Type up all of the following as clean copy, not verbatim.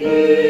一如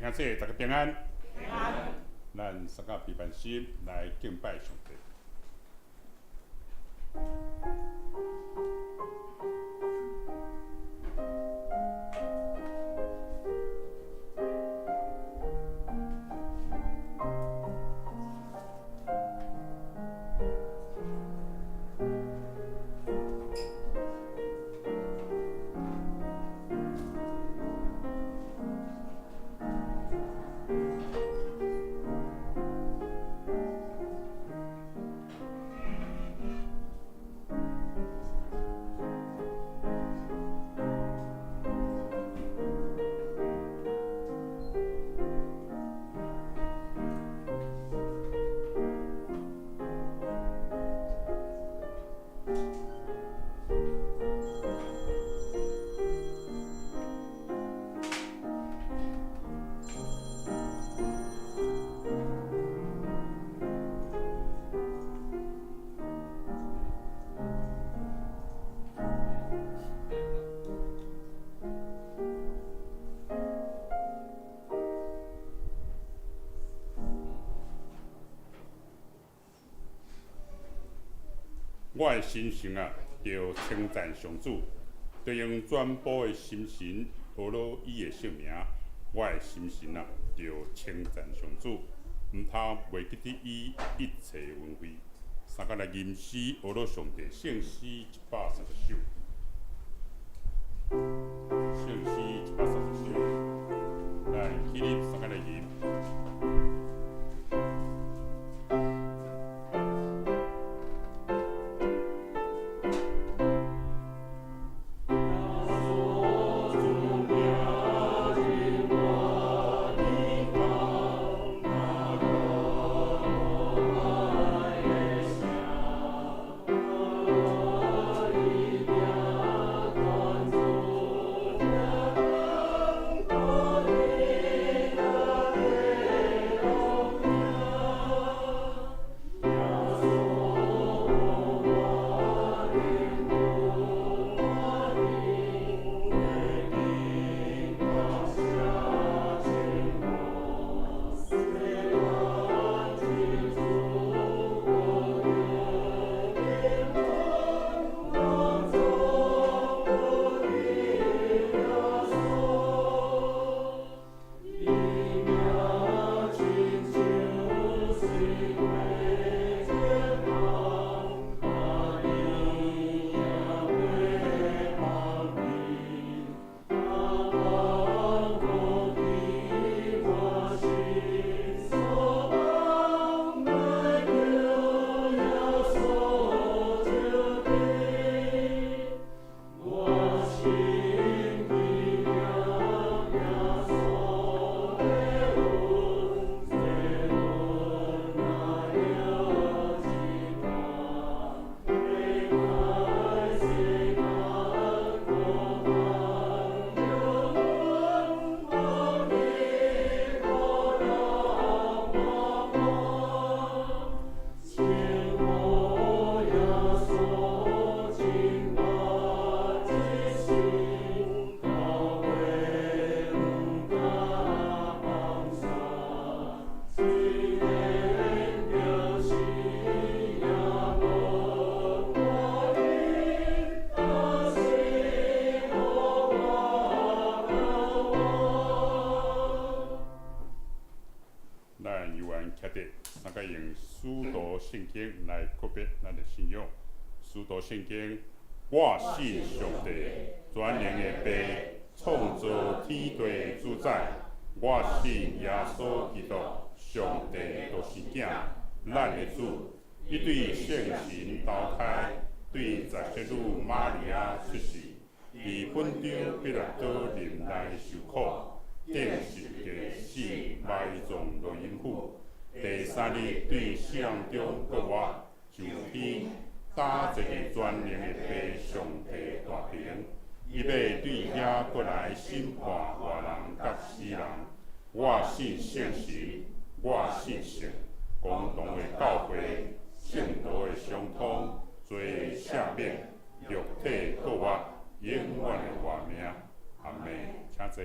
兄弟，大家平安。平安。咱三个平凡心來敬拜上帝。我的心神啊，著稱讚上主，著用全部的心神呵咾伊的聖名。我的心神啊，著稱讚上主，毋通袂記得伊一切恩惠。三個來吟詩呵咾上帝聖詩130首。聖詩130首，來起立，三個來吟。咱猶原徛佇，三個用使徒信經來告別咱的信仰。使徒信經，我信上帝，全能的父，創造天地的主宰。我信耶穌基督，上帝獨生囝，咱的主。伊對聖神投胎，對雜設女瑪利亞出世，佇本丟彼拉多忍耐受苦，釘十架死，埋葬落陰府。第三日對死人中復活，上天，搭坐佇全能的父上帝大爿。伊欲對遐閣來審判活人佮死人。我信聖神，我信聖公同的教會，聖徒的相通，罪的赦免，肉體復活，永遠的活命。阿們，請坐。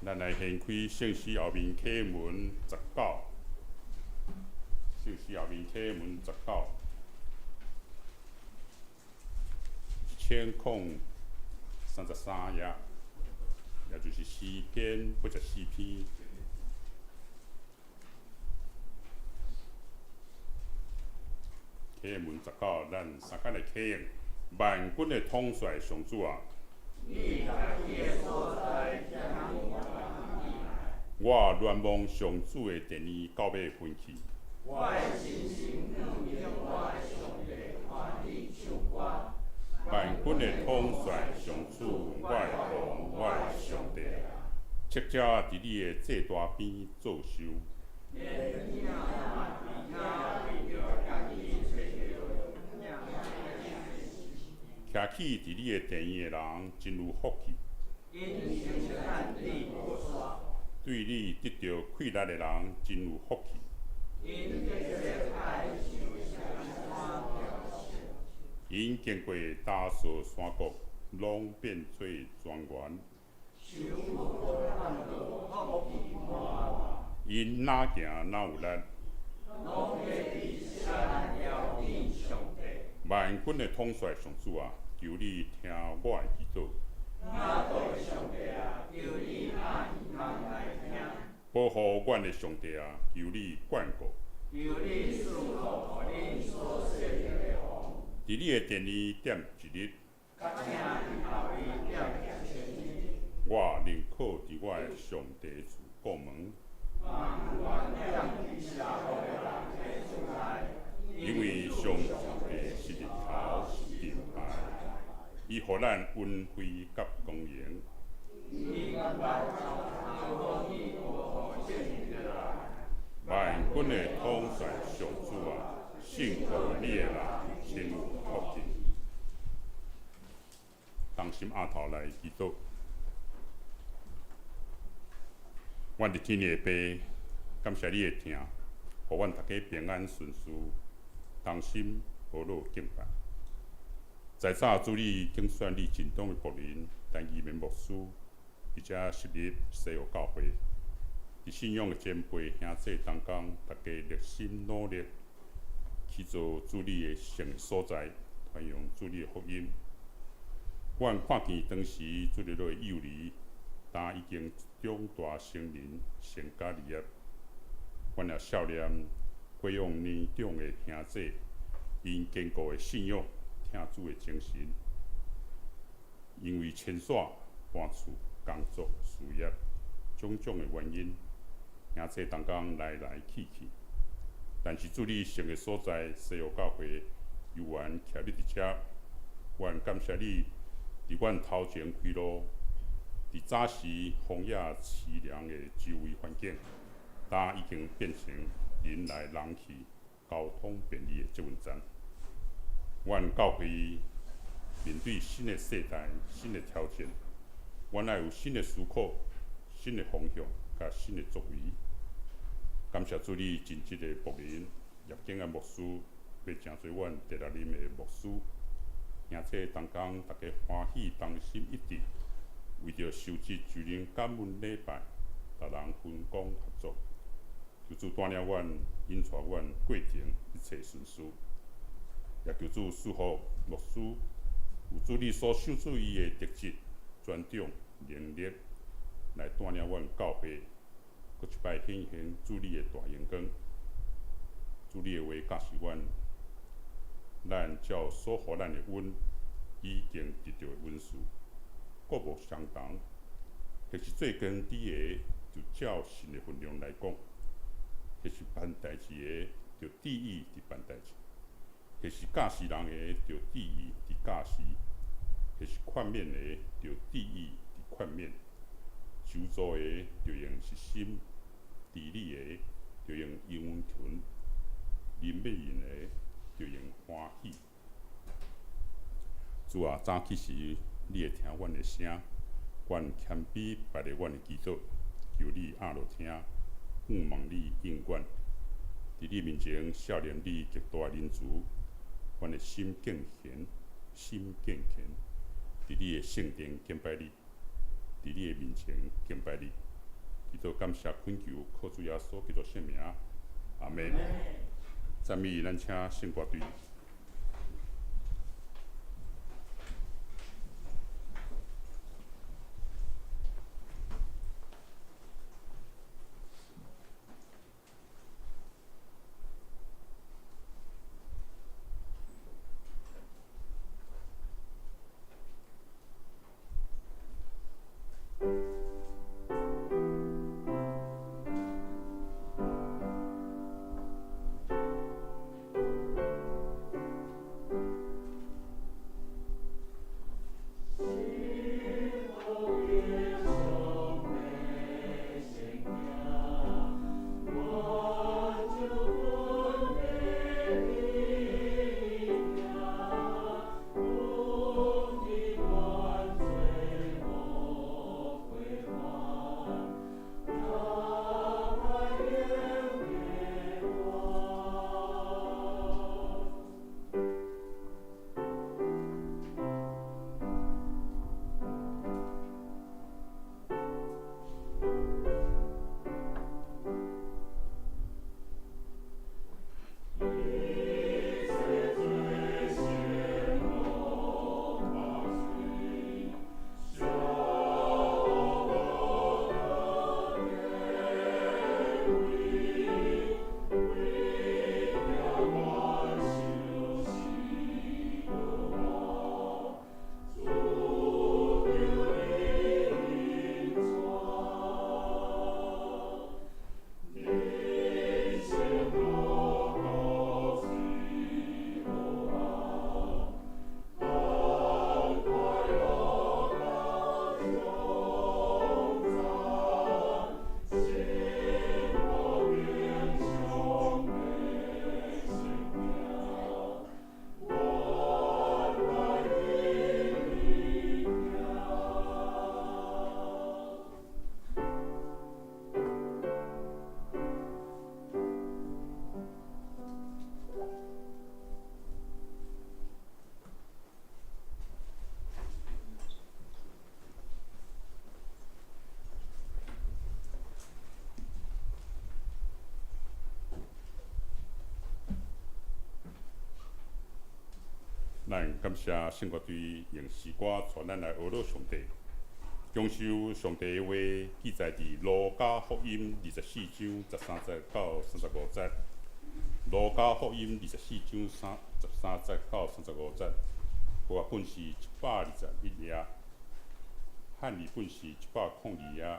咱。來掀開聖詩後面啟文十九，聖詩後面啟文十九，1033頁，也就是詩篇84篇。啟文十九，咱三個來啟用。萬軍的統帥上主啊！我戀慕上主的殿宇到欲昏去。萬軍的統帥上主，我的王，我的上帝啊！赤鳥佇你的祭壇邊做岫。徛起佇你的殿宇的人真有福氣。對你得著氣力的人真有福氣。𪜶經過大數山谷，攏變做莊園。𪜶若行若有力。萬軍的統帥上主啊，求你聽我的祈禱。保護阮的上帝啊，求你眷顧。佇你的殿裡踮一日，我寧可佇我的上帝厝顧門。因為上帝是日頭，是盾牌，伊予咱恩惠佮光榮。萬軍的統帥上主啊，信靠你的人真有福氣。同心阿頭來祈禱，阮佇天的爸，感謝你的疼，予阮逐家平安順遂，同心和樂敬拜。在早主你揀選你真忠的僕人陳義明牧師，佇遮設立西湖教會，佇信仰的前輩兄弟同工，逐家熱心努力去做主你的聖的所在，傳揚主你的福音。阮看見當時主日的幼兒，今已經長大成人，成家立業。阮也少年過往年長的兄弟，𪜶堅固的信仰、疼主的精神，因為遷徙、搬厝、工作、事業種種的原因，兄弟同工來來去去。但是主你聖的所在，西湖教會猶原徛立佇遮。阮感謝你，佇阮頭前開路，佇早時荒野淒涼的周圍環境，今已經變成人來人去、交通便利的捷運站。阮教會面對新的世代、新的挑戰，阮愛有新的思考、新的方向、佮新的作為。感謝主你盡職的僕人葉景安牧師，欲成做阮第六任的牧師，兄弟同工逐家歡喜同心一致，為著修葺主人感恩禮拜，逐人分工合作，求主帶領阮，引帶阮過程一切順遂，也求主賜福牧師，有主你所賞賜伊的特質、專長、能力，來帶領阮教會，閣一擺顯現主你的大榮光。主你的話教示阮，咱照所予咱的恩，已經得著的恩賜，各無相同。或是做先知的，就照神的分量來講；或是辦代誌的，就注意佇辦代誌；或是教示人的，就注意佇教示；或是勸勉的，就注意佇勸勉；救助的，就用熱心；治理的，就用殷勤；憐憫人的，就用歡喜。主啊，早起時你會聽阮的聲，阮謙卑擺佇阮的祈禱，求你掩落聽，仰望你應阮。佇你面前，少年你極大的仁慈，阮的心敬虔，心敬虔，佇你的聖殿敬拜你，佇你的面前敬拜你。祈禱感謝懇求，靠主耶穌基督聖名，阿門。讚美，咱請聖歌隊。咱感謝聖歌隊用詩歌帶咱來學樂上帝，享受上帝的話記載佇路加福音24章13節到35節。路加福音24章13節到35節，和合本是121頁，漢語本是102頁，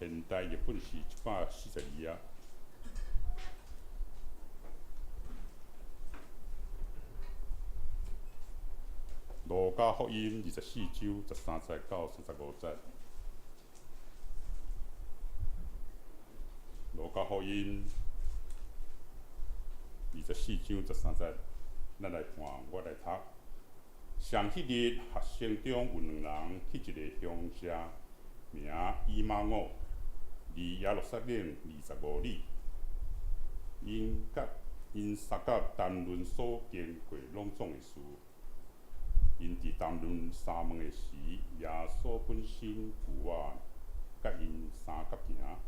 現代譯本是142頁。路加福音24章13節到35節。路加福音24章13節，咱來看，我來讀。上彼日，學生中有兩人去一個鄉社，名以馬忤，離耶路撒冷25里。𪜶佮𪜶相佮談論所經過攏總的事。𪜶佇談論相問的時，耶穌本身舊仔佮𪜶相佮行。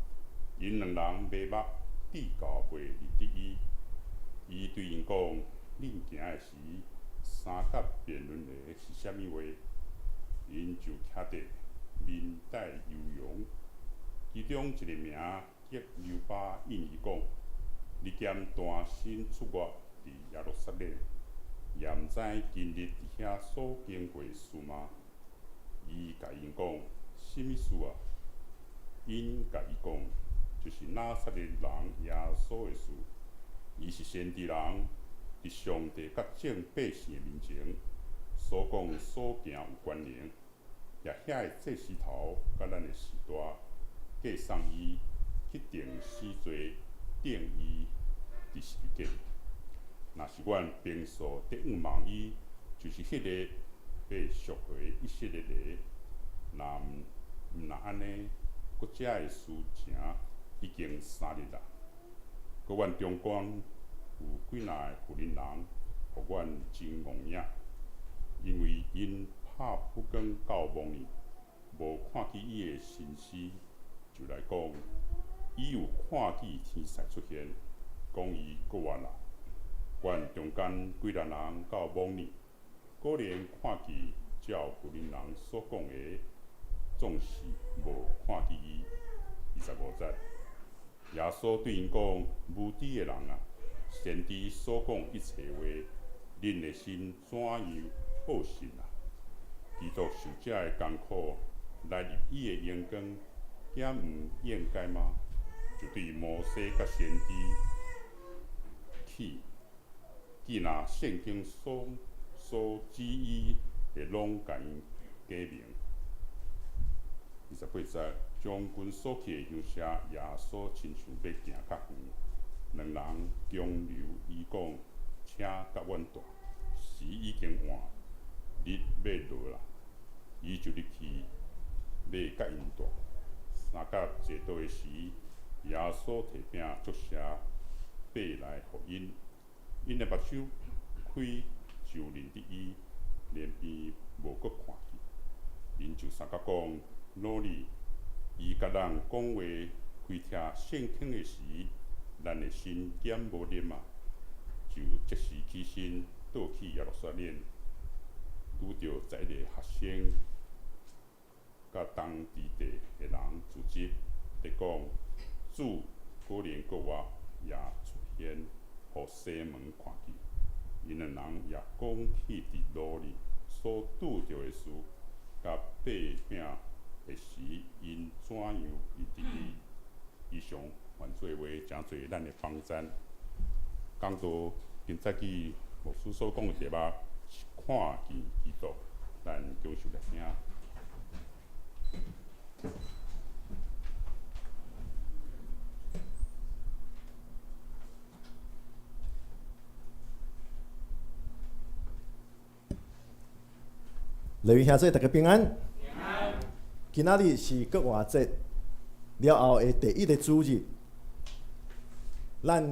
𪜶兩人迷目，至到袂認得伊。伊對𪜶講：恁行的時，相佮辯論的是啥物話？𪜶就徛著，面帶憂容。其中一个名革流巴應伊講：你兼單身出外佇耶路撒冷，也毋知今日佇遐所經過的事嗎？伊共𪜶講：啥物事啊？𪜶共伊講：就是拿撒勒人耶穌的事。伊是先知人，佇上帝佮眾百姓的面前，所講所行有權能，也遐的祭司頭佮咱的序大，過送伊去定死罪，釘伊佇十字架。若是阮平素得仰望伊，就是彼个欲贖回以色列的。若毋若按呢，閣遮的事成已經3日啦。閣阮中間有幾若个婦人人，予阮真戇影，因為𪜶拍普光到墓呢，無看見伊的身屍，就來講，伊有看見天使出現，講伊閣活啦。阮中間幾若人到墓裡，果然看見照婦人所講的，總是無看見伊。25節，耶穌對𪜶講：無知的人啊，先知所講一切話，恁的心怎樣好信啊？基督受這个艱苦，來入伊的榮光，敢毋應該嗎？就對摩西佮先知起，既若聖經所指伊的，攏共𪜶解明。28節，將軍所去的鄉社，耶穌親像欲行較遠，兩人強留伊講：請佮阮蹛，時已經晚，日欲落啦。伊就入去，欲佮𪜶蹛。三角坐桌的時，耶穌提餅祝謝，擘來予𪜶，𪜶的目睭開，就認得伊，然便無閣看見。𪜶就相佮講：老李，伊共咱講話、開聽聖經的時，咱的心敢無熱嗎？就即時起身，倒去耶路撒冷，拄著11個學生，佮當地的人聚集，佇講：主果然閣活，也出現，予西門看見。𪜶兩人也講起佇路裡所拄著的事，佮擘餅的時，𪜶怎樣認得伊。以上番做話，誠濟咱的幫贊。講到今早起牧師所講的題目是看見基督，咱共受來聽。雷雲兄弟，大家平安。平安。今仔日是復活節了後的第一个主日，咱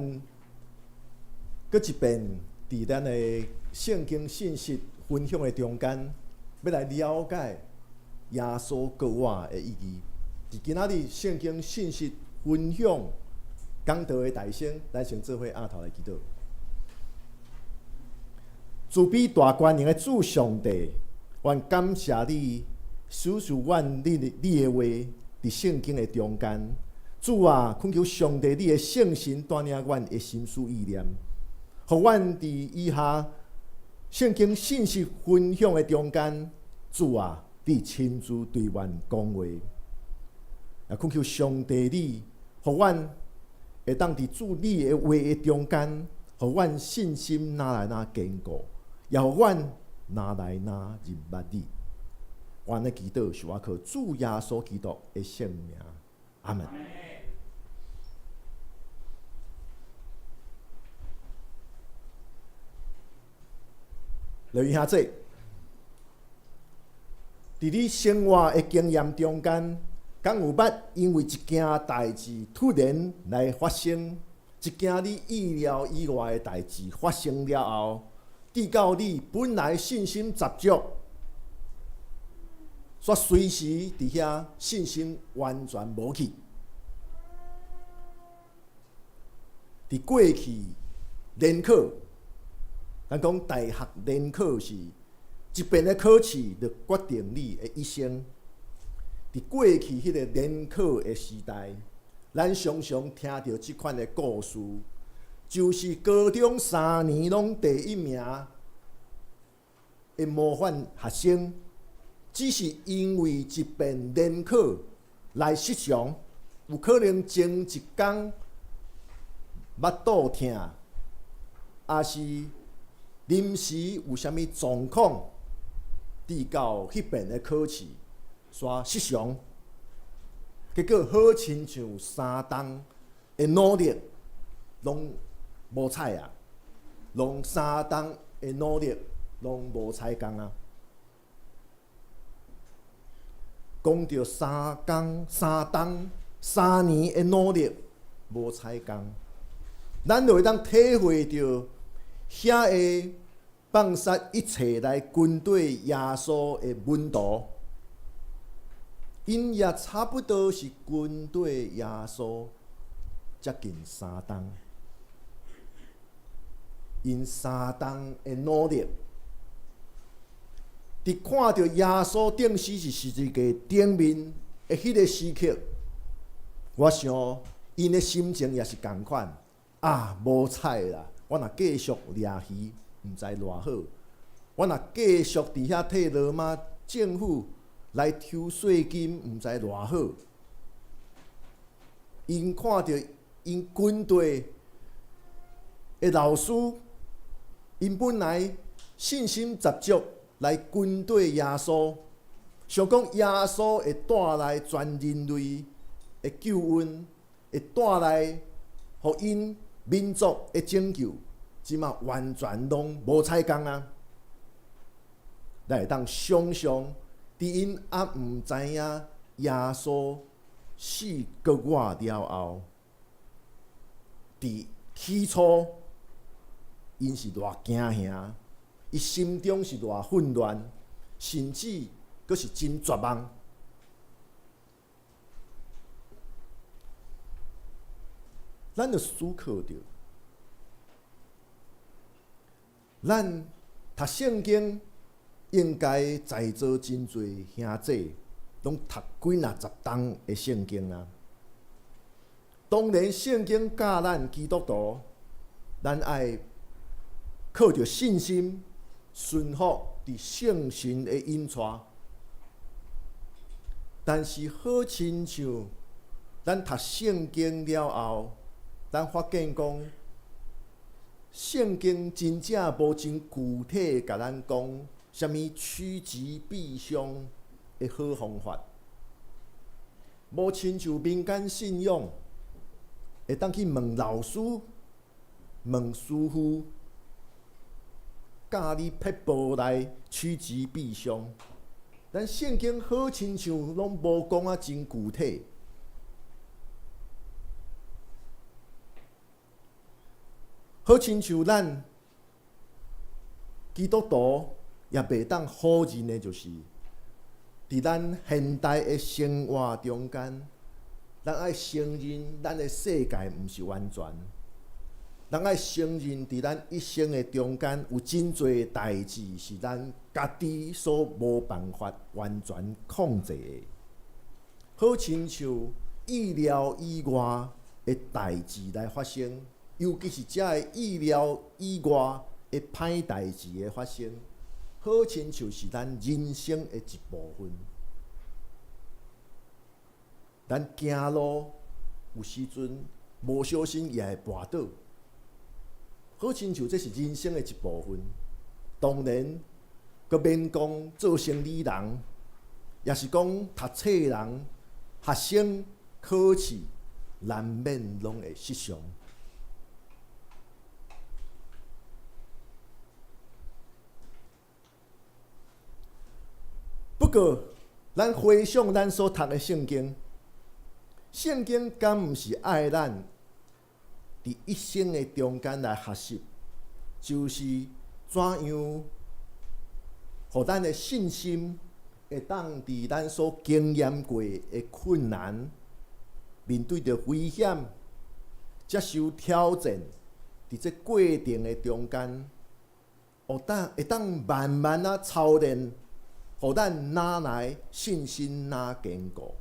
閣一遍佇咱的聖經信息分享的中間，欲來了解耶穌復活的意義。佇今仔日聖經信息分享講道的大先，咱先做伙徛頭來祈禱。慈悲大權能的主上帝，阮感謝你，賜予阮你的話佇聖經的中間。主啊，懇求上帝你的聖神帶領阮的心思意念，予阮佇以下聖經信息分享的中間，主啊，你親自對阮講話。也懇求上帝你，予阮會當佇主你的話的中間，予阮信心愈來愈堅固，也予阮愈來愈認捌你。阮的祈禱是倚靠主耶穌基督的聖名，阿門。雷雲兄弟，佇你生活的經驗中間，敢有捌因為一件代誌突然來發生，一件你意料以外的代誌發生了後，直到你本來信心十足，煞隨時佇遐信心完全無去。佇過去聯考，咱講大學聯考是一遍的考試就決定你的一生。佇過去彼个聯考的時代，咱常常聽著這款的故事，就是高中三年攏第一名的模範學生，只是因為一遍聯考來失常，有可能前一工腹肚疼，抑是臨時有啥物狀況，直到彼遍的考試煞失常，結果好親像三冬的努力攏無彩啊，攏三冬的努力攏無彩工啊。講著三工、三冬、三年的努力無彩工，咱就會當體會著遐个放殺一切來跟隨耶穌的門徒， 𪜶也差不多是跟綴耶穌接近3冬，𪜶3冬的努力，佇看著耶穌釘死佇十字架頂面的彼个時刻，我想𪜶的心情也是仝款啊，無彩啦！我若繼續掠魚，毋知偌好；我若繼續佇遐替羅馬政府來抽稅金，毋知偌好。𪜶看著𪜶軍隊的老師，𪜶本來信心十足來跟綴耶穌，想講耶穌會帶來全人類的救恩，會帶來予𪜶民族的拯救，這馬完全攏無彩工啊！咱會當想像，佇𪜶猶毋知影耶穌死閣活了後，佇起初，𪜶是偌驚嚇，伊心中是偌混亂，甚至閣是真絕望。咱著思考著，咱讀聖經應該在座真濟兄弟，攏讀幾若十冬的聖經啊。當然，聖經教咱基督徒，咱愛靠著信心，順服佇聖神的引帶。但是好親像咱讀聖經了後，咱發現講，聖經真正無真具體共咱講啥物趨吉避凶的好方法，無親像民間信仰會當去問老師、問師傅，教你撇步來趨吉避凶。咱聖經好親像攏無講啊真具體。好親像咱基督徒也袂當否認的，就是佇咱現代的生活中間，咱愛承認咱的世界毋是完全，咱愛承認佇咱一生的中間有真濟代誌是咱家己所無辦法完全控制的。好親像意料以外的代誌來發生。尤其是遮个意料以外的歹代誌的發生，好親像是咱人生的一部分。咱行路有時陣無小心也會跋倒，好親像這是人生的一部分。當然，閣免講做生理人，抑是講讀冊人、學生考試，難免攏會失常。不過，咱回想咱所讀的聖經，聖經敢毋是愛咱佇一生的中間來學習，就是怎樣，予咱的信心會當佇咱所經驗過的困難，面對著危險，接受挑戰，佇這過程的中間，會當慢慢仔操練。予咱哪來信心哪堅固，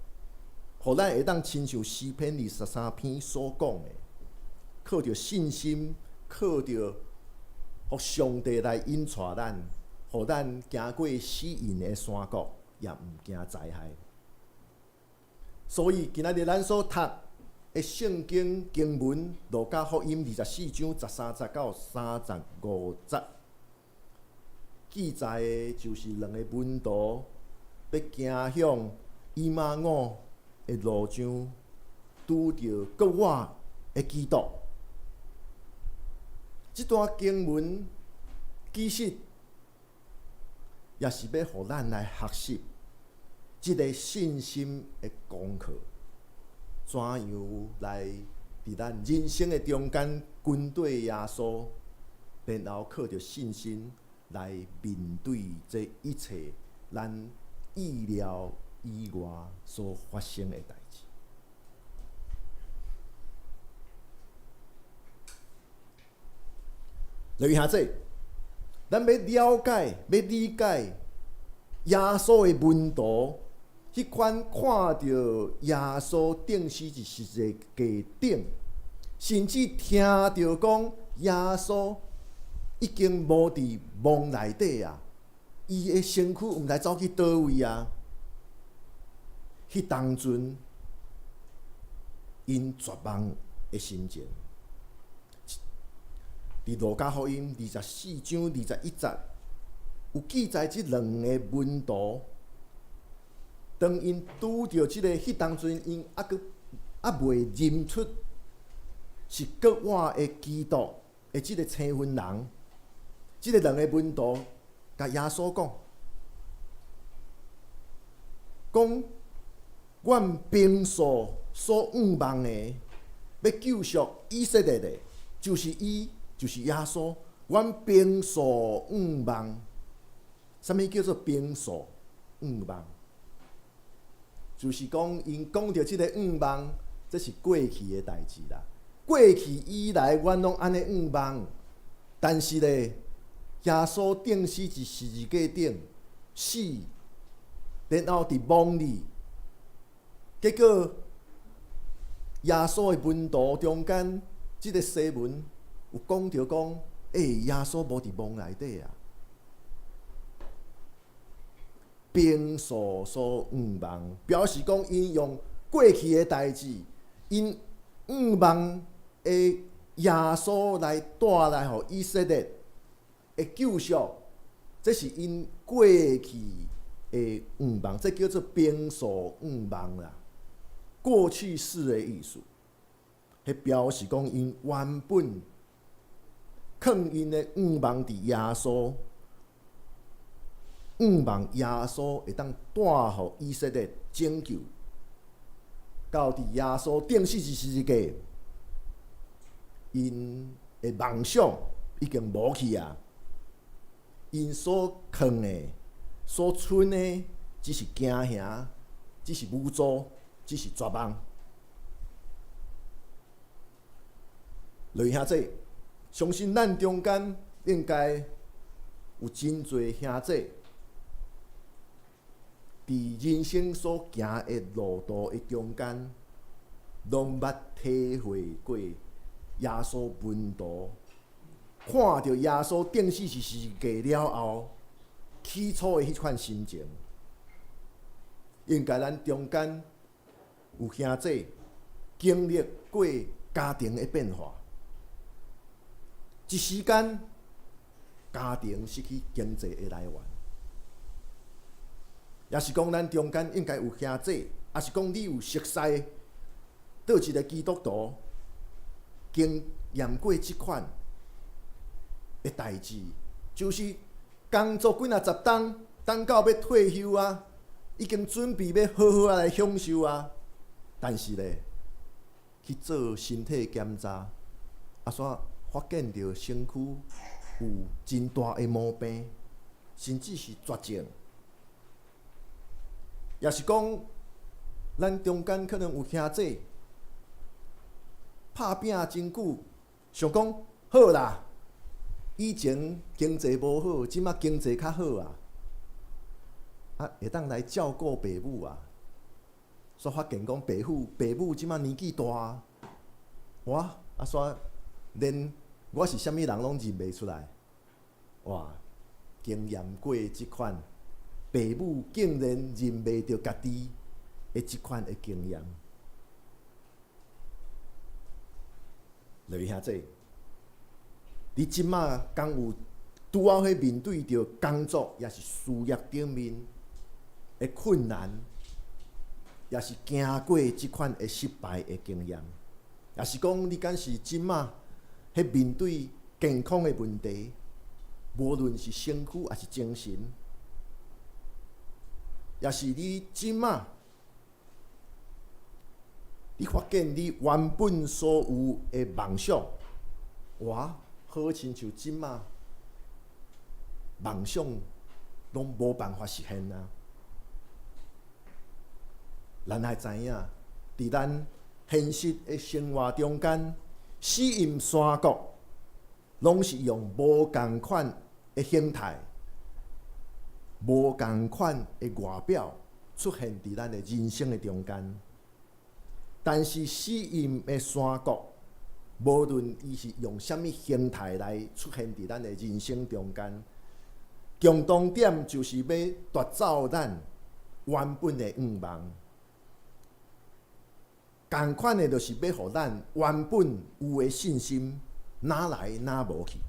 予咱會當親像詩篇23篇所講的，靠著信心，靠著予上帝來引帶咱，予咱行過死蔭的山谷，也毋驚災害。所以今仔日咱所讀的聖經經文，路加福音24章13節到35節。記載的就是兩个門徒欲行向以馬忤的路上，拄著閣活的基督。這段經文其實也是欲予咱來學習這个信心的功課，怎樣來佇咱人生的中間跟綴耶穌，然後靠著信心來面對這一切咱意料以外所發生的代誌。來兄弟，咱欲了解、欲理解耶穌的門徒，彼款看著耶穌釘死佇十字架頂，甚至聽著講耶穌已經無佇墓內底啊，伊的身軀毋知走去佗位啊。彼當陣，𪜶絕望的心情。佇路加福音24章21節有記載，這兩个門徒當𪜶拄著這个彼當陣，𪜶猶閣猶未認出是割我的基督的這个身份人，這个兩个門徒共耶穌講，講阮平素所向望的，欲救贖以色列的，就是伊。就是耶穌，阮平素向望，啥物叫做平素向望？就是講𪜶講著這个向望，這是過去的代誌啦。過去以來，阮攏按呢向望，但是咧，耶穌釘死佇十字架頂死，然後佇墓裡，結果耶穌的門徒中間，這个西門有講著講，欸，耶穌無佇墓內底啊！平素所向望，表示講𪜶用過去的代誌，𪜶向望的耶穌來帶來予以色列的救贖，這是𪜶過去的向望，這叫做平素向望啦。過去式的意思，彼表示講𪜶原本囥𪜶的向望佇耶穌，向望耶穌會當帶予以色列拯救，到佇耶穌釘死佇十字架，𪜶的夢想已經無去啊！𪜶所囥的、所賰的，只是驚嚇，只是無助，只是絕望。來兄弟，相信咱中間應該有真濟兄弟，佇人生所行的路途的中間，攏捌體會過耶穌門徒看著耶穌釘死佇十字架了後，起初的彼款心情。應該咱中間有兄弟經歷過家庭的變化，一時間家庭失去經濟的來源，也是講咱中間應該有兄弟，抑是講你有熟似佗一个基督徒經驗過這款的代誌，就是工作幾若十冬，等到欲退休啊，已經準備欲好好仔來享受啊，但是咧去做身體檢查，啊，煞發現著身軀有真大的毛病，甚至是絕症。也是講，咱中間可能有兄弟拍拚真久，想講好啦，以前經濟無好，這馬經濟較好啊，啊會當來照顧爸母啊。煞發現講爸母爸母這馬年紀大，哇，啊煞連我是啥物人攏認袂出來，哇，經驗過這款爸母竟然認袂著家己的這款的經驗。來兄弟，你這馬敢有拄仔彼面對著工作，抑是事業頂面的困難，抑是經過這款的失敗的經驗，抑是講你敢是這馬彼面對健康的問題，無論是身軀抑是精神，抑是你這馬你發現你原本所有的夢想，哇，好親像這馬夢想攏無辦法實現啊！咱愛知影，佇咱現實的生活中間，死蔭山谷攏是用無仝款的形態、無仝款的外表出現佇咱的人生的中間。但是死蔭的山谷，無論伊是用啥物形態來出現佇咱的人生中間，共同點就是欲奪走咱原本的願望。仝款的，就是欲予咱原本有的信心，哪來哪無去。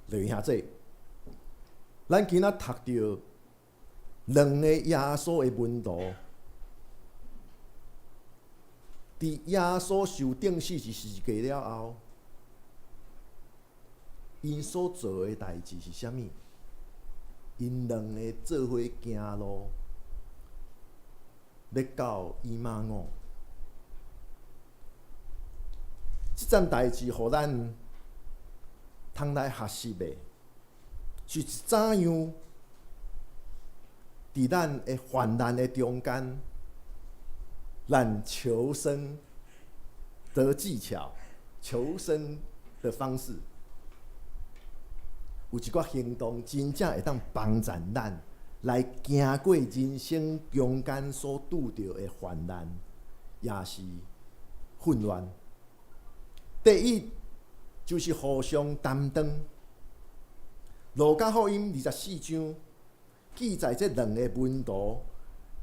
弟兄姊，咱今仔讀著兩个耶穌的門徒，佇耶穌受釘死十字架了後，𪜶所做的代誌是啥物？𪜶兩个做伙行路，欲到以馬忤。這件代誌，予咱通來學習的，是怎樣佇咱的患難的中間，咱求生的技巧、求生的方式，有一寡行動真正會當幫助咱來行過人生中間所拄著的患難，也是混亂。第一，就是互相擔當。路加福音24章記載，這兩个門徒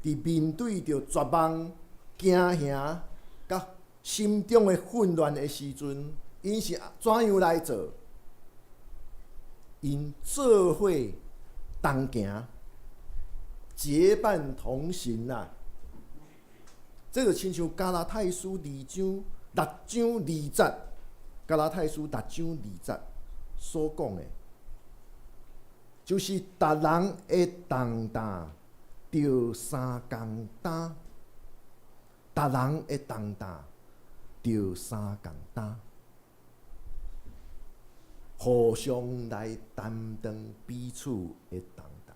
佇面對著絕望、驚嚇、佮心中的混亂的時陣，𪜶是怎樣來做？𪜶做伙同行，結伴同行啊！這就親像加拉太書二章六章二節，加拉太書六章二節所講的，就是逐人的重擔著相共擔，逐人的重擔著相共擔，互相來擔當彼此的重擔。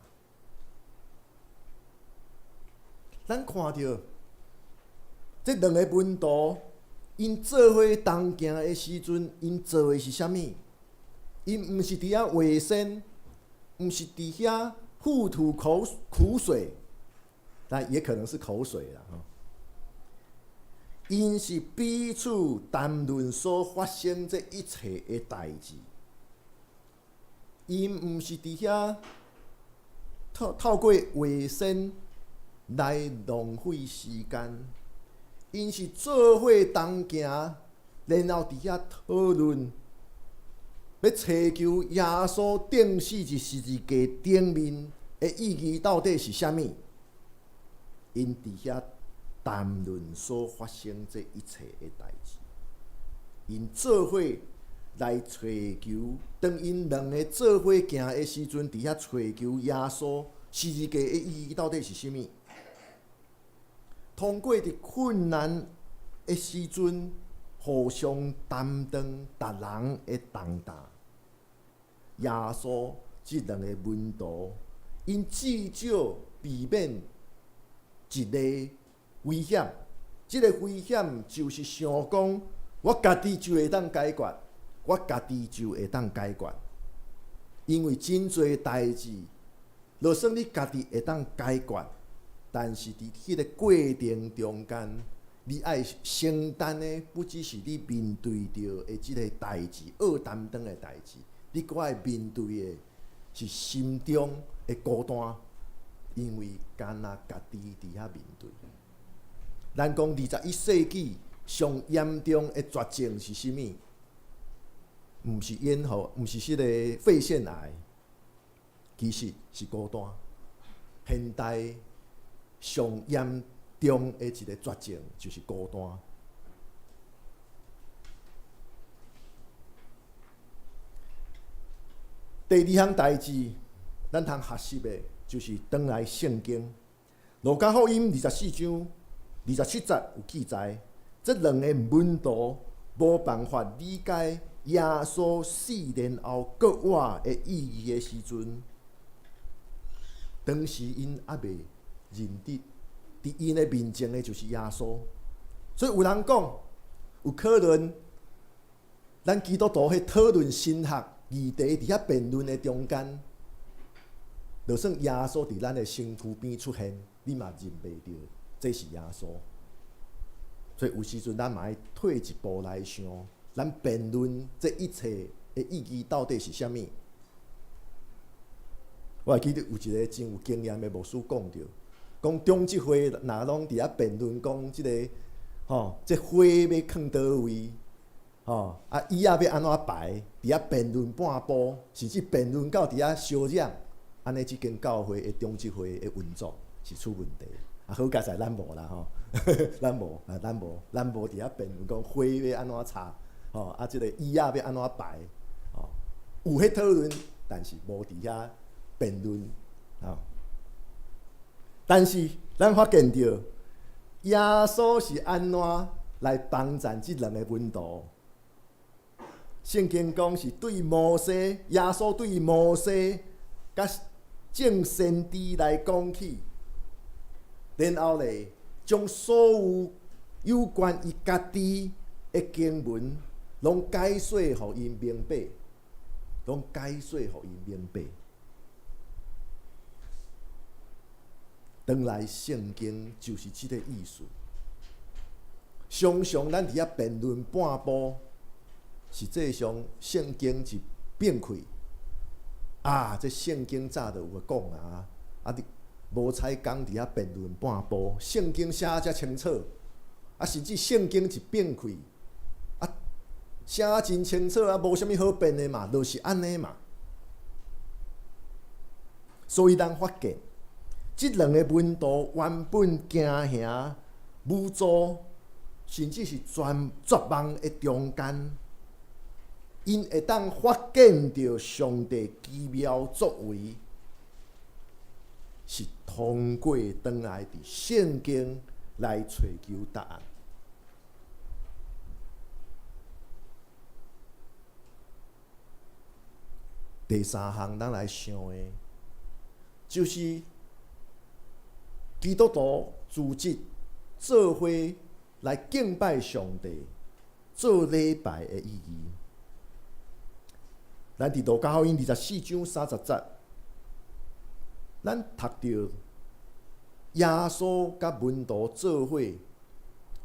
咱看著這兩个門徒，𪜶做伙同行的時陣，𪜶做的是啥物？𪜶毋是佇遐話仙，毋是佇遐互吐口苦水，但也可能是口水啦。吼，𪜶是彼此談論所發生這一切的代誌。𪜶毋是佇遐透過話仙來浪費時間，𪜶是做伙同行，然後佇遐討論，欲尋求耶穌釘死佇十字架頂面的意義到底是啥物？𪜶佇遐談論所發生這一切的代誌，𪜶做伙來尋求，當𪜶兩个做伙行的時陣，佇遐尋求耶穌十字架的意義到底是啥物？通過佇困難的時陣，互相擔當逐人的重擔。耶穌這兩個門徒，𪜶至少避免一個危險。這个危險就是想講，我家己就會當解決，我家己就會當解決。因為真濟代誌，就算你家己會當解決，但是佇彼个過程中間，你愛承擔的不只是你面對著的這个代誌，愛擔當的代誌，你閣愛面對的是心中的孤單，因為干焦家己佇遐面對。咱講21世紀上嚴重的絕症是啥物？毋是咽喉，毋是彼个肺腺癌，其實是孤單。現代上嚴重的一个絕症就是孤單。第二項代誌，咱通學習的，就是轉來聖經。路加福音24章27節有記載，這兩个門徒無辦法理解耶穌死然後復活的意義的時陣，當時𪜶猶未認得，佇𪜶的面前的就是耶穌。所以有人講，有可能咱基督徒彼討論神學議題佇遐辯論的中間，就算耶穌佇咱的身軀邊出現，你嘛認袂著，這是耶穌。所以有時陣咱嘛愛退一步來想，咱辯論這一切的意義到底是啥物？我會記得有一個真有經驗的牧師講著，講長執會若攏佇遐辯論講這个吼，這花欲囥佗位，吼，啊椅仔欲按怎排，佇遐辯論半晡，甚至辯論到佇遐相嚷，按呢這間教會的長執會的運作是出問題。啊，好佳哉咱無啦吼，咱無啊，咱無，咱無佇遐辯論講花欲按怎插，吼，啊，這个椅仔欲按怎排，吼，有彼討論，但是無佇遐辯論，吼。但是咱發現著，耶穌是按怎來幫贊這兩个門徒？聖經講是對摩西，耶穌對摩西佮眾先知來講起。然後咧，將所有有關伊家己的經文，攏解說予𪜶明白，攏解說予𪜶明白。轉來聖經就是這個意思。常常咱佇遐辯論半晡，實際上聖經一變開，啊，這聖經早就有講啊，啊你。無彩工佇遐辯論半晡，聖經寫遮清楚，啊，甚至聖經一變開，啊，寫真清楚啊，無啥物好辯的嘛，就是按呢嘛。所以咱發現，這兩个門徒原本驚嚇、無助，甚至是全絕望的中間，𪜶會當發現著上帝奇妙作為。是通過轉來佇聖經來揣求答案。第三項，咱來想的，就是基督徒組織做伙來敬拜上帝、做禮拜的意義。咱佇路加福音24章30節。咱讀著耶穌佮門徒做伙，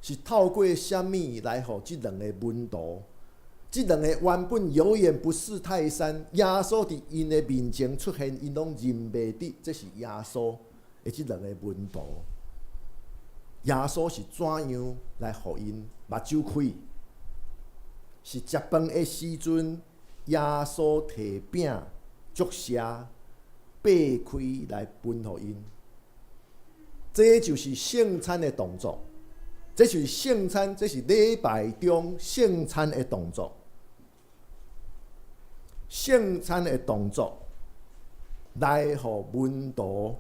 是透過啥物來予這兩个門徒？這兩个原本有眼不識泰山，耶穌佇𪜶的面前出現，𪜶攏認袂得，這是耶穌的這兩个門徒。耶穌是怎樣來予𪜶目睭開？是食飯的時陣，耶穌提餅祝謝。擘開來分予𪜶，這就是聖餐的動作，這就是聖餐，這是禮拜中聖餐的動作。聖餐的動作來予門徒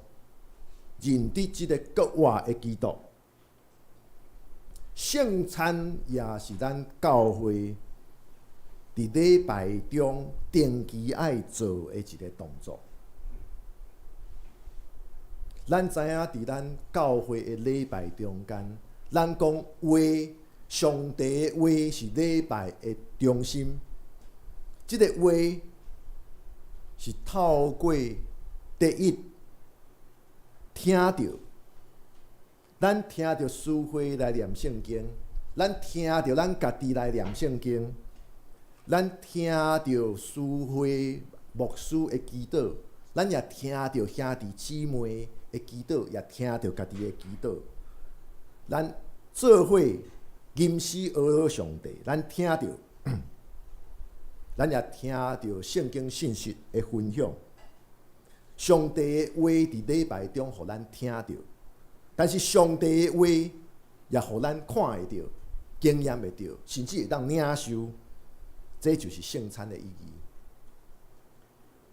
認得這个復活的基督。聖餐也是咱教會佇禮拜中定期愛做的一个動作。咱知影，佇咱教會的禮拜中間，咱講話，上帝的話是禮拜的中心。這个話是透過第一聽著，咱聽著司會來念聖經，咱聽著咱家己來念聖經，咱聽著司會牧師的祈禱。咱也聽著兄弟姊妹的祈禱，也聽著家己的祈禱。咱做伙吟詩呵咾上帝，咱聽著，咱也聽著聖經信息的分享。上帝的話佇禮拜中予咱聽著，但是上帝的話也予咱看會著、經驗會著，甚至會當領受。這就是聖餐的意義。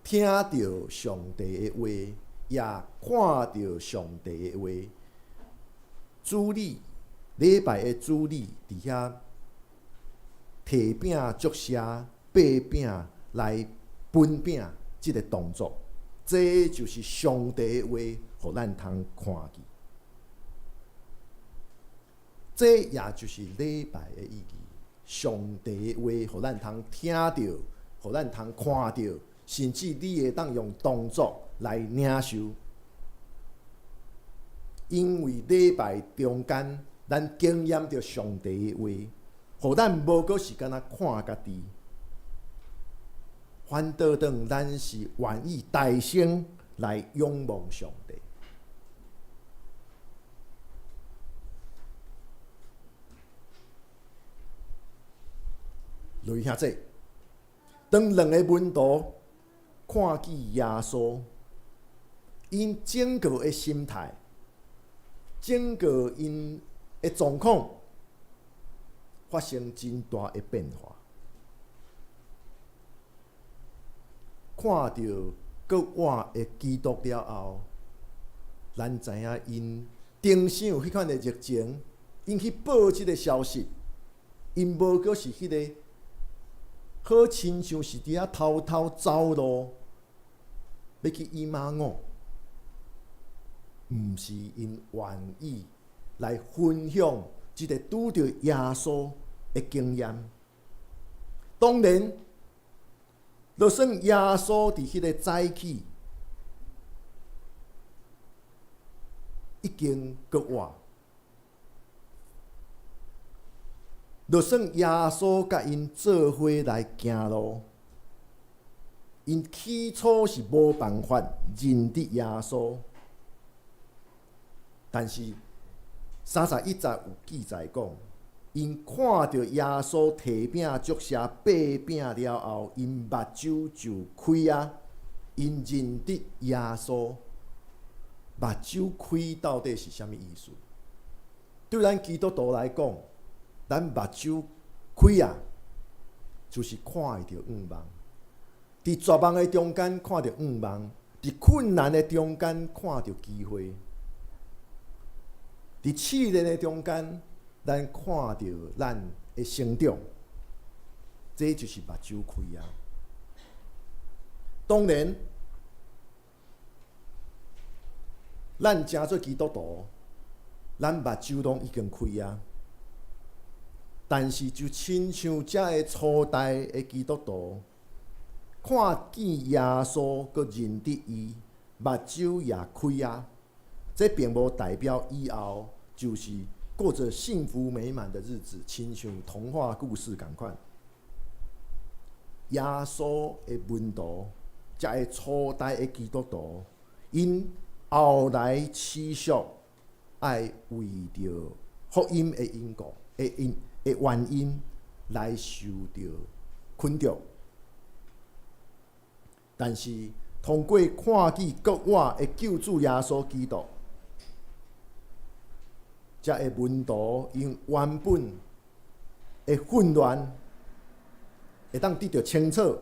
聽著上帝的話，也看著上帝的話。主禮禮拜的主禮佇遐提提餅祝謝、擘餅來分餅這个動作，這就是上帝的話，予咱通看見。這也就是禮拜的意義。上帝的話，予咱通聽著，予咱通看著，甚至你會當用動作來領受。因為禮拜中間，咱經驗著上帝的話，予咱無閣是干焦看家己，反倒轉咱是願意大聲來仰望上帝。雷兄弟，當兩个門徒看見耶穌，𪜶整个的心態，整个𪜶的狀況發生真大的變化。看著閣活的基督了後，咱知影𪜶頂生有彼款的熱情，𪜶去報這个消息，𪜶無閣是彼个好親像是佇遐偷偷走路，欲去以馬忤，毋是𪜶願意來分享這个拄著耶穌的經驗。當然，就算耶穌佇彼个早起已經閣活，就算耶穌佮𪜶做伙來行路，𪜶起初是無辦法認得耶穌，但是31節有記載講，𪜶看著耶穌提餅祝謝擘餅了後，𪜶目睭就開啊！𪜶認得耶穌，目睭開到底是啥物意思？對咱基督徒來講，咱目睭開啊，就是看會著向望。佇絕望的中間看著向望，佇困難的中間看著機會，佇試煉的中間，咱看著咱的成長，這就是目睭開啊。當然，咱成做基督徒，咱目睭攏已經開啊。但是就親像遮个初代的基督徒，看見耶穌，閣認得伊，目睭也開啊。這並無代表以後就是過著幸福美滿的日子，親像童話故事仝款。耶穌的門徒，遮个初代的基督徒，𪜶後來持續愛為著福音的因果的因的原因來受著捆綁，但是通過看見閣活的救主耶穌基督，遮个門徒𪜶原本的混亂會當得著清楚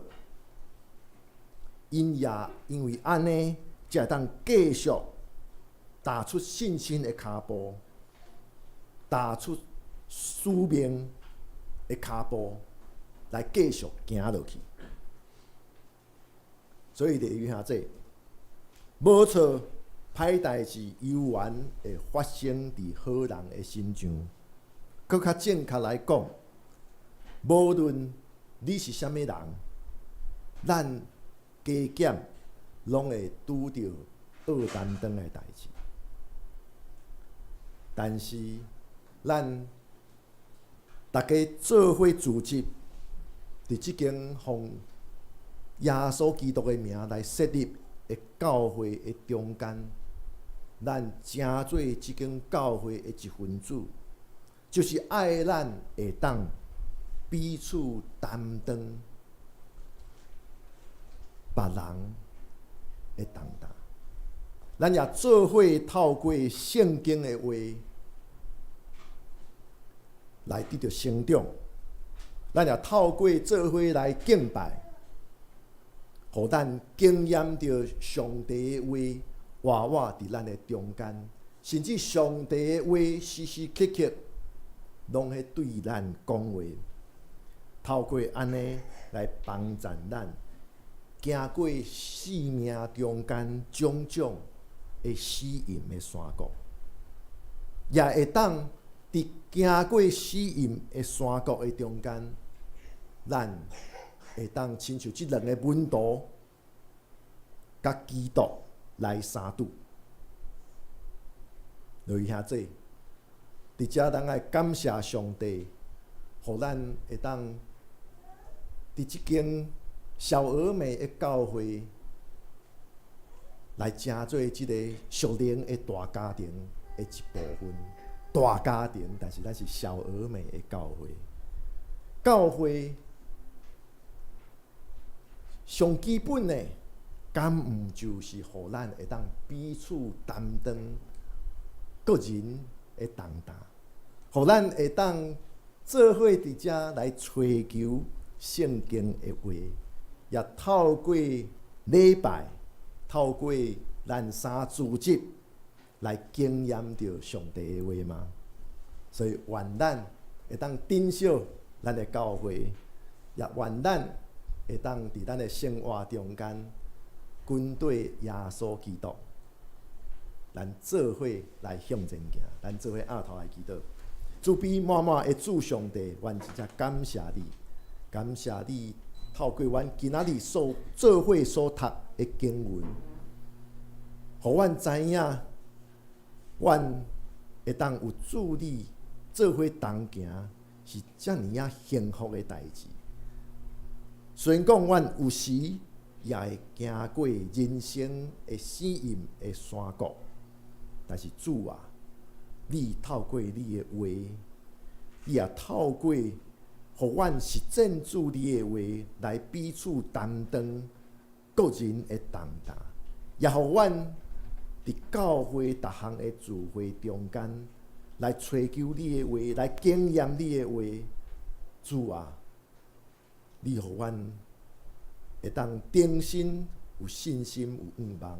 ，𪜶也因為按呢，才會當繼續踏出信心的跤步，踏出使命的跤步來繼續行落去。所以弟兄姊妹，無錯，歹代誌猶原會發生佇好人的身上。閣較正確來講，無論你是啥物人，咱加減攏會拄著惡擔當的代誌。但是咱逐家做伙組織，佇這間奉耶穌基督的名來設立的教會的中間，咱成做這間教會的一分子，就是愛咱會當彼此擔當別人的重擔。咱也做伙透過聖經的話來得著成長，咱也透過做伙來敬拜，予咱經驗著上帝的話活活佇咱的中間，甚至上帝的話時時刻刻攏咧對咱講話。透過按呢來幫助咱行過生命中間種種的死蔭的山谷，也會當佇行過死蔭的山谷的中間，咱會當親像這兩个門徒，佮基督來相拄。各位兄弟，佇遮咱愛感謝上帝，予咱會當佇這間小而美的教會來成做這个屬靈的大家庭的一部分。大家庭，但是咱是小而美的教會。教會上基本的，敢毋就是予咱會當彼此擔當個人的重擔，予咱會當做伙佇遮來揣求聖經的話，也透過禮拜，透過咱三主日來經驗著上帝的話嗎？所以願咱會當珍惜咱的教會，也願咱會當佇咱的生活中間跟綴耶穌基督，咱做伙來向前行，咱做伙徛頭來祈禱。慈悲滿滿的主上帝，阮真正感謝你，感謝你透過阮今仔日所做伙所讀的經文，予阮知影，阮會當有主你做伙同行，是遮爾仔幸福的代誌。雖然講阮有時也會行過人生的死蔭的山谷，但是主啊，你透過你的話，你也透過予阮實踐主你的話，來彼此擔當個人的重擔，也予阮佇教會逐項的聚會中間來揣求你的話，來經驗你的話。主啊，你予阮會當重新有信心、有向望，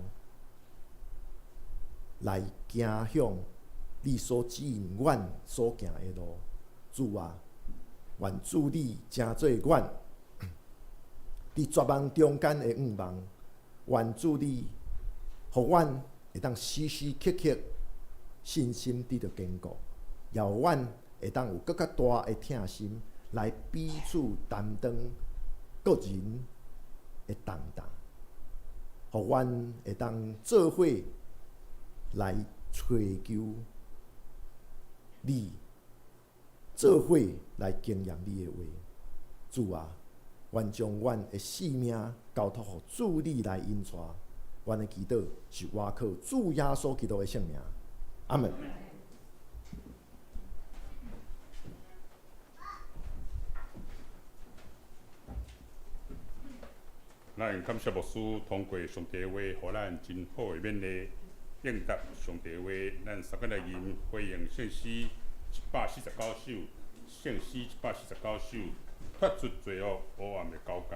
來行向你所指引阮所行的路。主啊，願主你成做阮佇絕望中間的向望。願主你予阮會當時時刻刻信心得著堅固，也予阮會當有閣較大的疼心來彼此擔當個人的重擔，予阮會當做伙來揣求你，做伙來經驗你的話。主啊，願將阮的性命交託予主你來引帶。阮的祈禱是倚靠主耶穌基督的聖名。阿門。咱感謝牧師通過上帝話，予咱真好的勉勵，應答上帝話。咱三個來吟回應聖詩149首，聖詩149首，脫出罪惡黑暗的交界。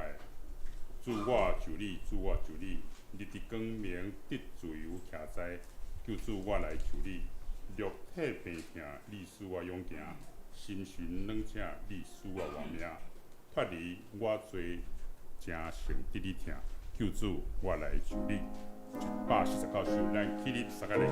主我求你，主我求你，日佇光明得自由徛在，救主我來求你，肉體病疼，你使我勇行；心神軟赤，你使我活命。脫離我罪，成聖得你疼，救主我來求你。149首，咱起立，三個來吟。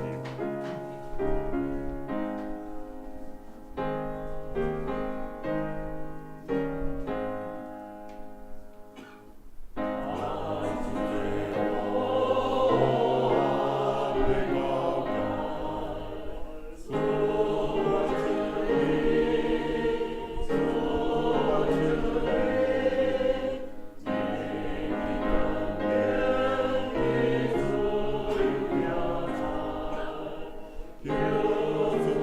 求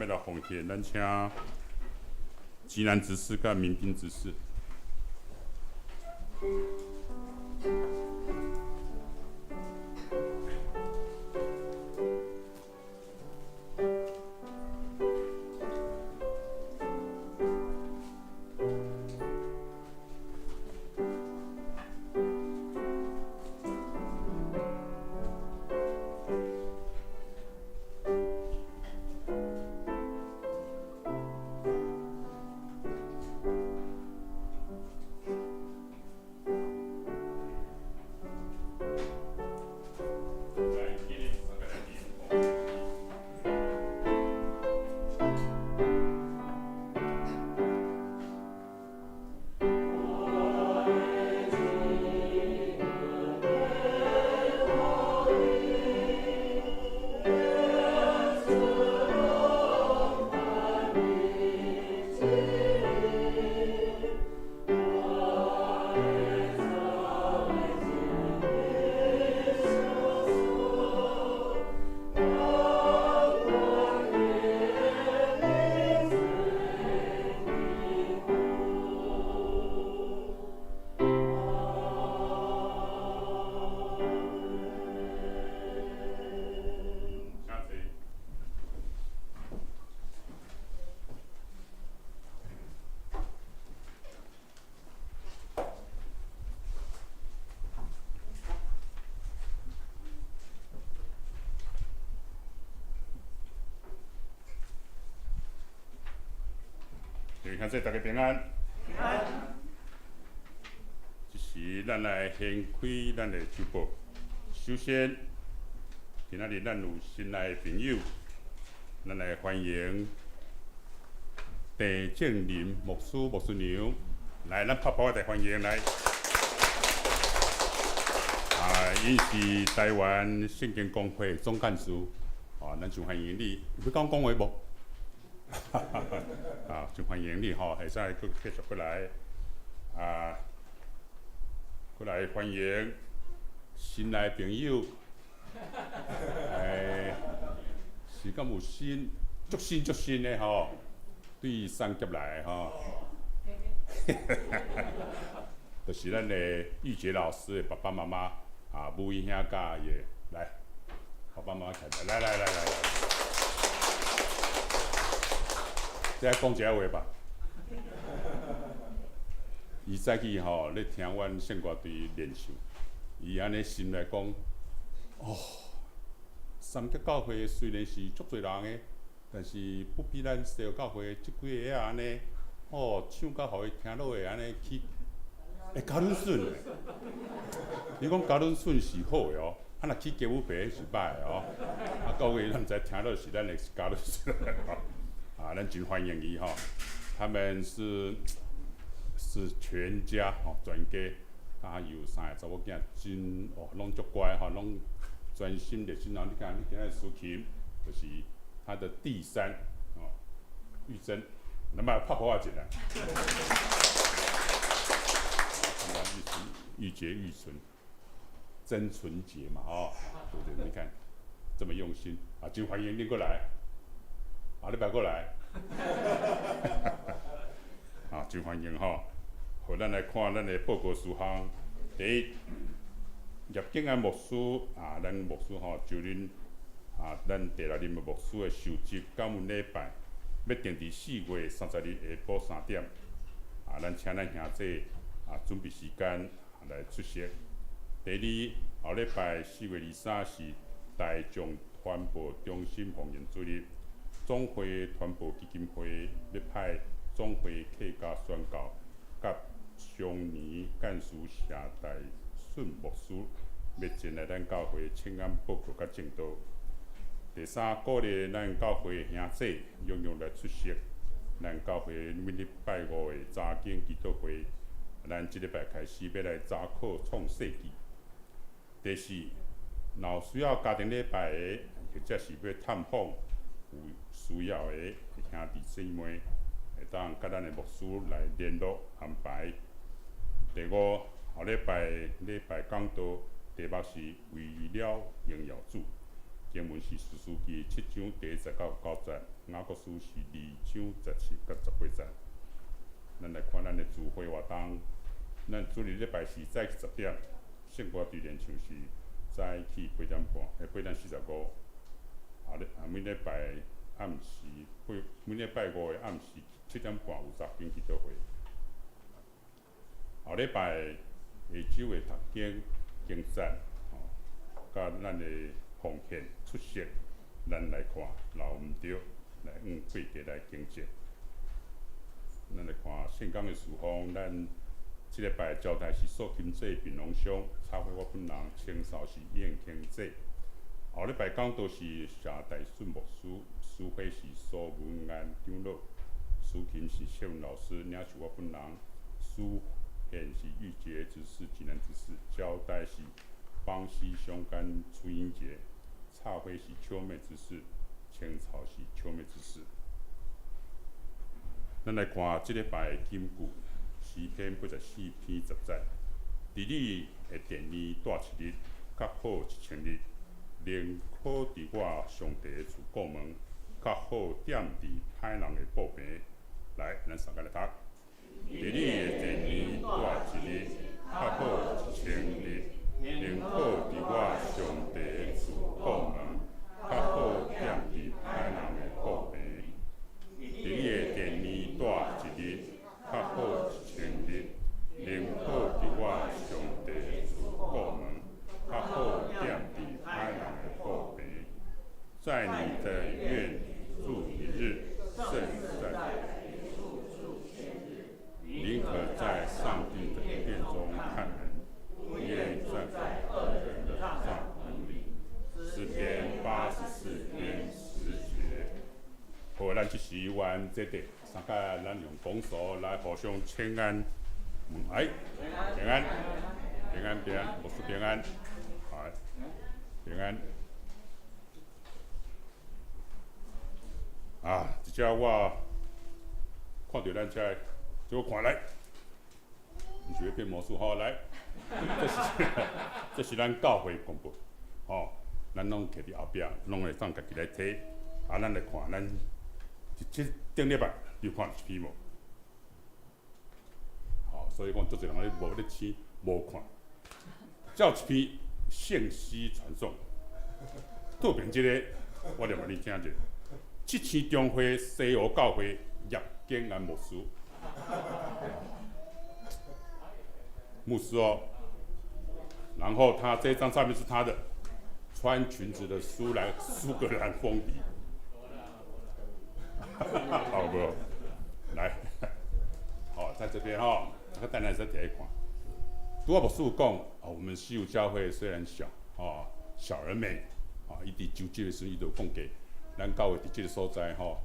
欲來奉獻，咱請吉南執事佮民兵執事。兄弟，大家平安。平安。這時，咱來掀開咱的週報。首先，今仔日咱有新來的朋友，咱來歡迎鄭正林牧師、牧師娘。來，咱拍拍來歡迎來。啊，𪜶是台灣聖經公會總幹事。啊，咱就歡迎你。欲講講話無？啊，真歡迎你吼，會使閣繼續過來，啊，過來歡迎新來朋友，欸，是敢有新，足新足新的吼，對三峽來的吼，就是咱的玉潔老師的爸爸媽媽啊，母英兄佮伊的，來，爸爸媽媽徛來，來來來來來。這愛講一下話吧。伊早起吼咧聽阮聖歌隊練唱，伊按呢心內講：哦，三峽教會雖然是足濟人的，但是不比咱西湖教會這幾个仔按呢，哦，唱甲予伊聽落會按呢去，會甲阮順。你講甲阮順是好的哦，啊若起雞母皮是歹的哦。啊，各位咱毋知聽落是咱的是甲阮順。啊，咱真歡迎伊吼，他們是全家吼，全家，啊有三个查某囝，真哦，攏足乖吼，攏專心熱心。你看，你今仔司琴，就是他的第三哦，玉珍，那麼拍鼓仔一下。玉潔玉純，真純潔嘛，吼，對不對？你看這麼用心啊，真歡迎你過來。啊，你別過來！啊，真歡迎吼！予咱來看咱的報告事項。第一，葉景安牧師啊，咱牧師吼就任啊，咱第六任的牧師的受職感恩禮拜，欲定佇4月30日下晡3點。啊，咱請咱兄弟啊準備時間來出席。第二，後禮拜4月23是大眾傳播中心奉獻主日。總會傳播基金會欲派總會客家宣教佮常年幹事謝大順牧師，欲前來咱教會請安報告佮證道。第三，鼓勵咱教會兄弟踴躍來出席咱教會每禮拜五的查經祈禱會。咱這禮拜開始欲來查考創世紀。第四，若有需要家庭禮拜的，或者是欲探訪有需要的兄弟姊妹，會當佮咱的牧師來聯絡安排。第五，後禮拜禮拜講道題目是為了榮耀主，經文是士師記7章第1節到9節。雅各書是二章17佮18節。咱來看咱的聚會活動，咱主日禮拜是早起10點，聖歌隊練唱是早起8點半，8點45。啊，咧啊，每禮拜暗時，每禮拜五的暗時7點半有查經祈禱會。後禮拜下晝的讀經、經節，吼，佮咱的奉獻出席，咱來看留毋著，來按規矩來經節。咱來看聖工的事奉，咱這禮拜交代是素琴姐、平農鄉，插花我本人，清掃是燕興姐。後禮拜講道是謝大順牧師，司會是蘇文安長老，司琴是謝文老師，領袖我本人，司獻是玉潔執事、濟南執事，交代是邦西鄉跟崔英杰，插花是秋妹執事，清掃是秋妹執事。咱來看這禮拜的金句，詩篇84篇10節，佇你的殿裡蹛一日，較好1000日。寧可佇我上帝的厝顧門，較好踮佇歹人的布棚。來，咱三个來讀。佇你的殿裡蹛一日，較好1000日。寧可佇我上帝的厝顧門，較好踮佇歹人的布棚。佇你的殿裡蹛一日，較好1000日。寧可佇我上帝的厝顧門，較好踮佇歹人的布棚。在你的院住一日，勝在寧可在上帝的殿中看門，不願在惡人的帳棚裡。詩篇84篇10節。好，咱這時阮這裡三個，咱用拱手來互相請安。哎，平安，平安，平安，牧師平安，好，平安。啊，這隻我看著咱這，這我看來，毋是欲變魔術，好來，這是咱教會公報，吼，咱攏摕佇後壁，攏會當家己來睇。啊，咱來看，咱這頂禮拜你有看一篇無？好，所以講足濟人咧無咧試，無看。這有一篇聖詩傳頌，倒邊這个，我念予你聽者。七星中會西湖教會葉景安牧師，牧師哦。然後他這張照片是他的，穿裙子的蘇格蘭風笛。好不？來，好，在這邊哈，這個當然是第一款。拄仔牧師有講，哦，我們西湖教會雖然小，哦，小而美，啊，伊佇召集的時陣，伊就講過，咱教會佇這个所在吼，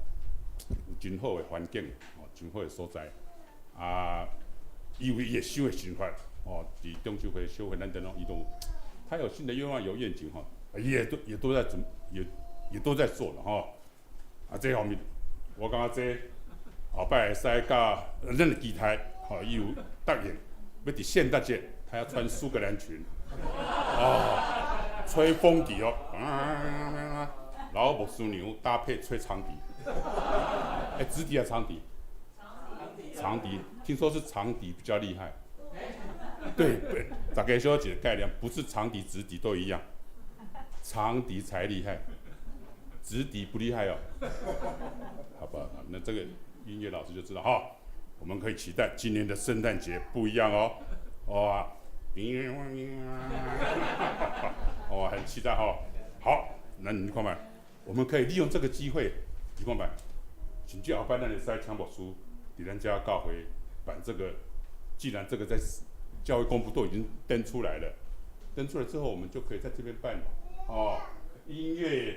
有真好的環境，哦，真好的所在。啊，伊有伊的想的想法，哦，佇中秋會、修會，咱等攏伊都，他有新的願望，有願景，吼，也都在準，也都在做了，吼。啊，這方面，我感覺這後擺會使佮咱的期待，吼，伊有答應，欲佇聖誕節，他要穿蘇格蘭裙，哦，吹風笛哦，啊，然後牧師娘搭配吹長笛，欸，直笛還是長笛？長笛，聽說是長笛比較厲害。對對，大家小一個概念，不是長笛、直笛都一樣，長笛才厲害，直笛不厲害哦。好吧，那這個音樂老師就知道哈，我們可以期待今年的聖誕節不一樣哦。哇，哦，很期待哈。好，那你看嘛，我們可以利用這個機會，你看嘛，甚至後擺咱會使請牧師佇咱遮教會辦這個，既然這個在教會公布都已經登出來了，登出來之後，我們就可以在這邊辦哦，音樂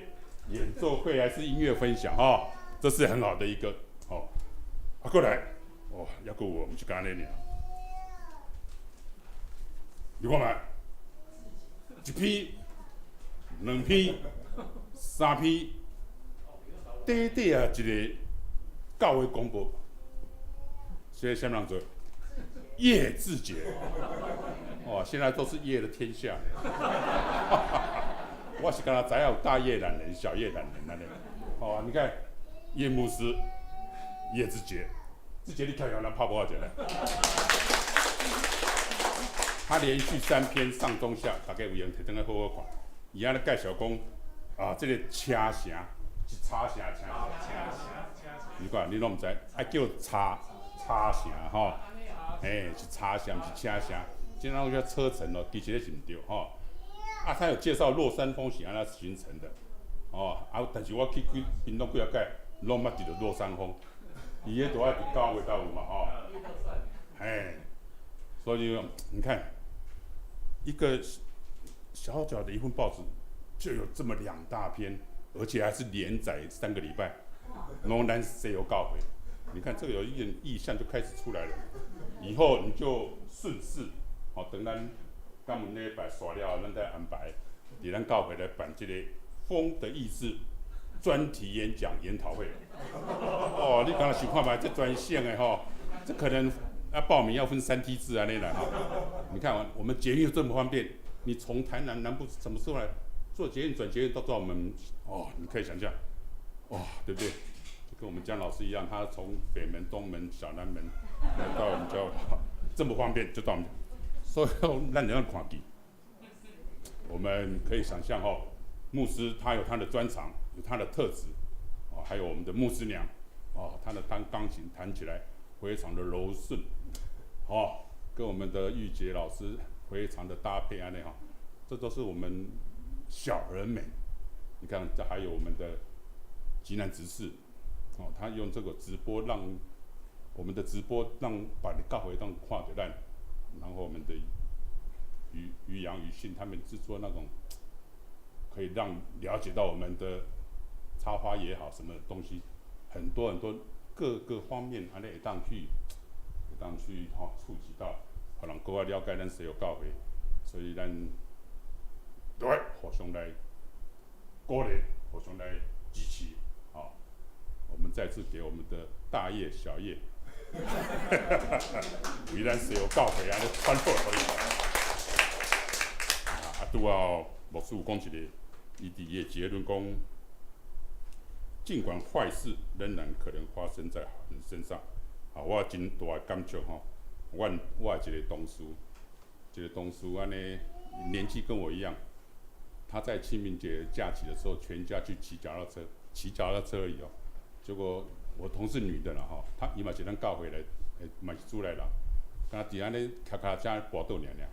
演奏會還是音樂分享哈，哦，這是很好的一個哦。啊，過來，哦，猶閣有，毋是干焦爾。你看覓，一篇、兩篇、三篇，短短啊一个教會公報，這啥人做？葉志杰，哦，現在都是葉的天下。我是敢若知影有大葉欖仁、小葉欖仁按呢。哦，你看，葉牧師葉志杰，志杰你看看，咱拍無下來。他連續三篇上中下，大家有閒提轉來好好看。伊按呢介紹講啊，這個車城是叉城車城，你看你攏毋知，愛叫叉叉城吼，嘿，是叉城，毋是車城。經常叫車城哦，其實是毋對吼。啊，他有介紹落山風是按怎形成的，哦，啊，但是我去幾屏東幾仔擺，攏毋捌佇著落山風，伊彼都愛佇九月才有嘛吼，嘿，所以你看，一個小小的一份報紙，就有這麼兩大篇，而且還是連載3個禮拜，攏咱西湖教會，你看這個有一點意象就開始出來了，以後你就順勢，好，等咱感恩禮拜煞了，咱再安排，佇咱教會來辦這個風的意志專題演講研討會。哦，你敢若想看覓？這專線的吼，這可能要報名要分三梯次按呢啦吼。你看我們捷運這麼方便，你從台南南部什麼時候來坐捷運轉捷運到我們哦，你可以想象，哇，對不對？就跟我們江老師一樣，他從北門、東門、小南門來到我們家，這麼方便就到我們。所以咱會當看見，我們可以想象吼，牧師他有他的專長，有他的特質，哦，還有我們的牧師娘，哦，她的彈鋼琴彈起來非常的柔順，哦，跟我們的玉潔老師非常的搭配按呢吼，這都是我們小而美。你看，這還有我們的吉南執事，哦，他用這個直播讓我們的直播讓把教會當看著咱。然後我們的於於陽、於信他們製作那種，可以讓了解到我們的插花也好，什麼東西，很多很多各個方面，按呢會當去，會當去吼觸及到，予人閣較了解咱西湖教會，所以咱對互相來鼓勵，互相來支持，好，我們再次給我們的大葉、小葉。為咱西湖教會按呢傳播予伊。啊，拄好牧師有講一個，伊佇伊的結論講，儘管壞事仍然可能發生在人身上，啊，我真大的感觸吼。阮我的一個同事，一個同事按呢年紀跟我一樣，他在清明節假期的時候，全家去騎腳踏車，騎腳踏車而已哦。結果我同事女的啦吼，她伊嘛是咱教會來，嘛是主內人，敢佇按呢騎腳踏車跋倒爾爾，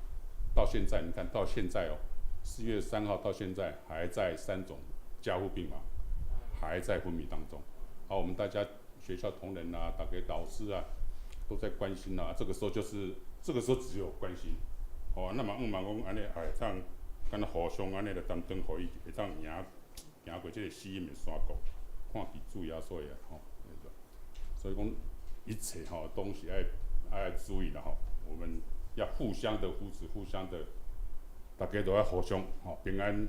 到現在你看到現在哦，4月3號到現在還在三總加護病房，還在昏迷當中。好，我們大家學校同仁啊，大家老師啊，都在關心啊。這個時候就是這個時候只有關心。哦，那麼毋嘛講按呢，會當敢若互相按呢來擔當，予伊會當贏行過這個死蔭的山谷，看見主耶穌的吼。所以講一切吼東西愛愛注意啦吼，我們要互相的扶持，互相的，大家都愛互相吼平安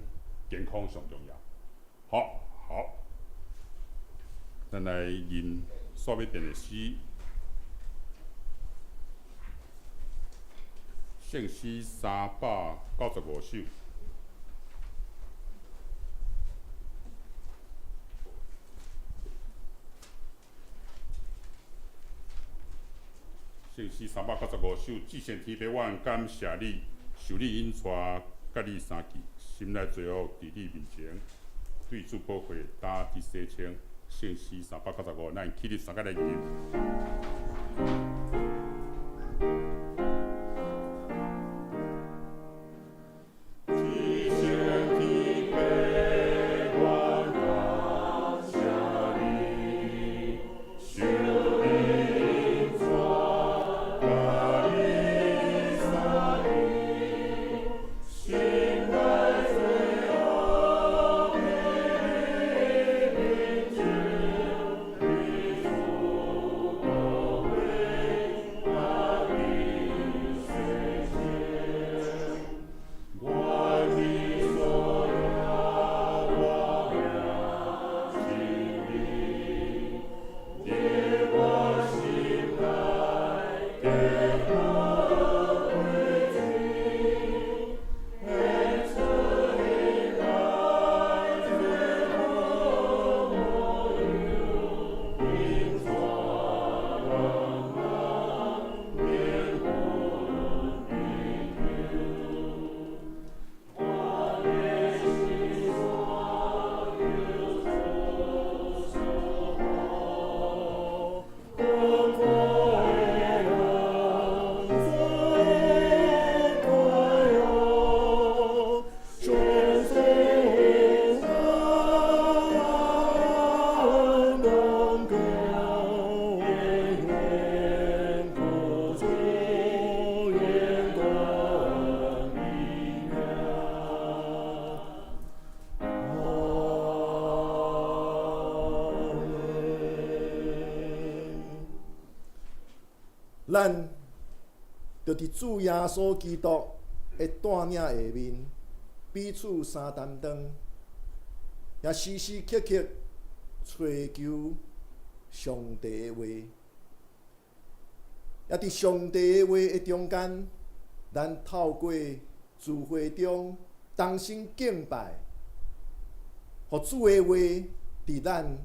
健康上重要。好，好，咱來吟煞欲念的詩，聖詩395首。聖詩395首，至聖天父，我感謝你，受你引帶，佮你相見，心內罪惡佇你面前，對主寶血焦得洗清。聖詩395，咱起立相佮來吟。至聖天父，我感謝你，受你引帶，佮你相見，心內罪惡佇你面前，對主寶血咱就佇主耶穌基督的帶領下面，彼此相擔當，也時時刻刻揣求上帝的話，也佇上帝的話的中間，咱透過聚會中同心敬拜，予主的話佇咱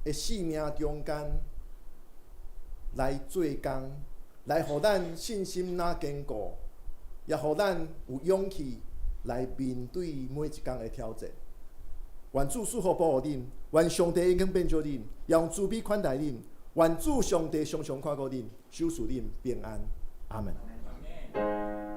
的生命中間來做工，來予咱信心若堅固，也予咱有勇氣來面對每一工的挑戰。願主賜福保護恁，願上帝恩典遍照恁，用慈悲款待恁。願主上帝常常看顧恁，守賜恁平安。阿門。